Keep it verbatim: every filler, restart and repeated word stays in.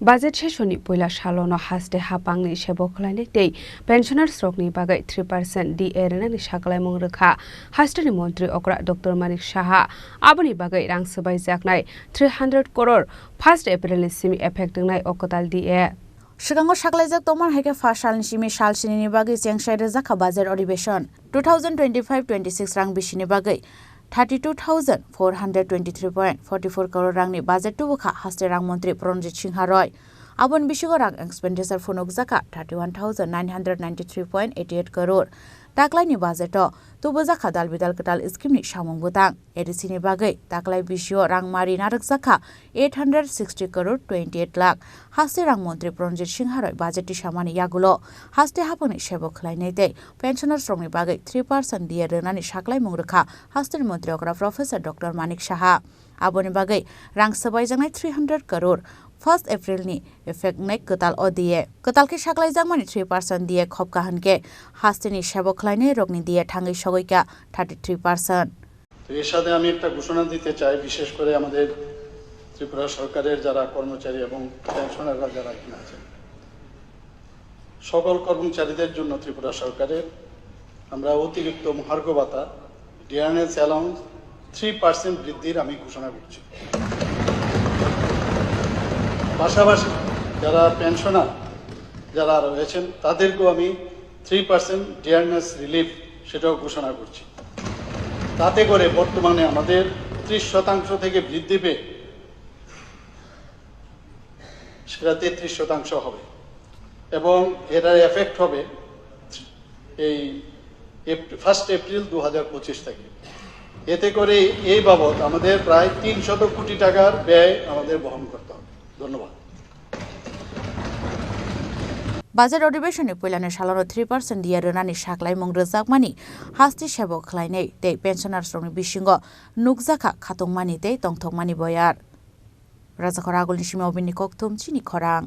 Budget session ni puila salono haste hapangni sebo khlainai tei pensioners rokni bagwi three percent D A rwnani saklaimung rwkha hasteni montri okra Doctor Manik Saha. Aboni bagwi rang swbaijaknai three hundred crore first April ni simi effect wngnai o kwtal D A. Swkango saklaijak tongmani hai khe first salni simi sal sinini bagwi chengsai rwjakha budget adhibeshon. Two thousand twenty-five twenty-six rang bisini bagwi thirty-two thousand four hundred twenty-three point forty-four crore rangni budget tubukha haste rang montri Pranjit Singha Roy. Aboni bisingo rang expenditure phunukjakha thirty-one thousand nine hundred ninety-three point eighty-eight crore. Taklaini budget-o tubujakha dal bidal kwtal scheme ni samung bwtang. A D C ni bagwi taklai bisio rang mari narwkjakha eight hundred sixty crore twenty-eight lakh. Haste rang montri Pranjit Singha Roy budget tisamani yagulo haste hapangni sebo khlainai tei pensioners rokni bagwi three percent D A rwnani saklaimung rwkha hasteni montri okra Professor Doctor Manik Saha. Aboni bagwi rang swbaijaknai three hundred crore first April ni effect wngnai kwtal o D A. Kwtal khe saklaijakmani three percent D A khop kaham khe hasteni sebo khlainai rokni D A thangwi sogwi kha thirty-three percent. তো এর সাথে আমি একটা ঘোষণা দিতে চাই, বিশেষ করে আমাদের ত্রিপুরা সরকারের যারা কর্মচারী এবং পেনশনাররা যারা এখানে আছেন, সকল কর্মচারীদের জন্য ত্রিপুরা সরকারের আমরা অতিরিক্ত মহার্ঘ ভাতা, ডিয়ারনেস অ্যালাউন্স থ্রি পার্সেন্ট বৃদ্ধির আমি ঘোষণা করছি। পাশাপাশি যারা পেনশনার যারা রয়েছেন, তাদেরকেও আমি থ্রি পার্সেন্ট ডিয়ারনেস রিলিফ সেটাও ঘোষণা করছি। তাতে করে বর্তমানে আমাদের ত্রিশ শতাংশ থেকে বৃদ্ধি পেয়ে সেটা তেত্রিশ শতাংশ হবে এবং এটার এফেক্ট হবে এই ফার্স্ট এপ্রিল দু হাজার পঁচিশ থেকে। এতে করে এই বাবদ আমাদের প্রায় তিনশত কোটি টাকার ব্যয় আমাদের বহন করতে হবে। ধন্যবাদ। Budget adhibeshon ni puilani salono three percent D A rwnani saklaimung rwjakmani haste sebo khlainai tei pensioners rokni bisingo nukjakha khatungmani tei tongthokmani boyar. Rajakhor agulni simi obini kokthum chini khorang.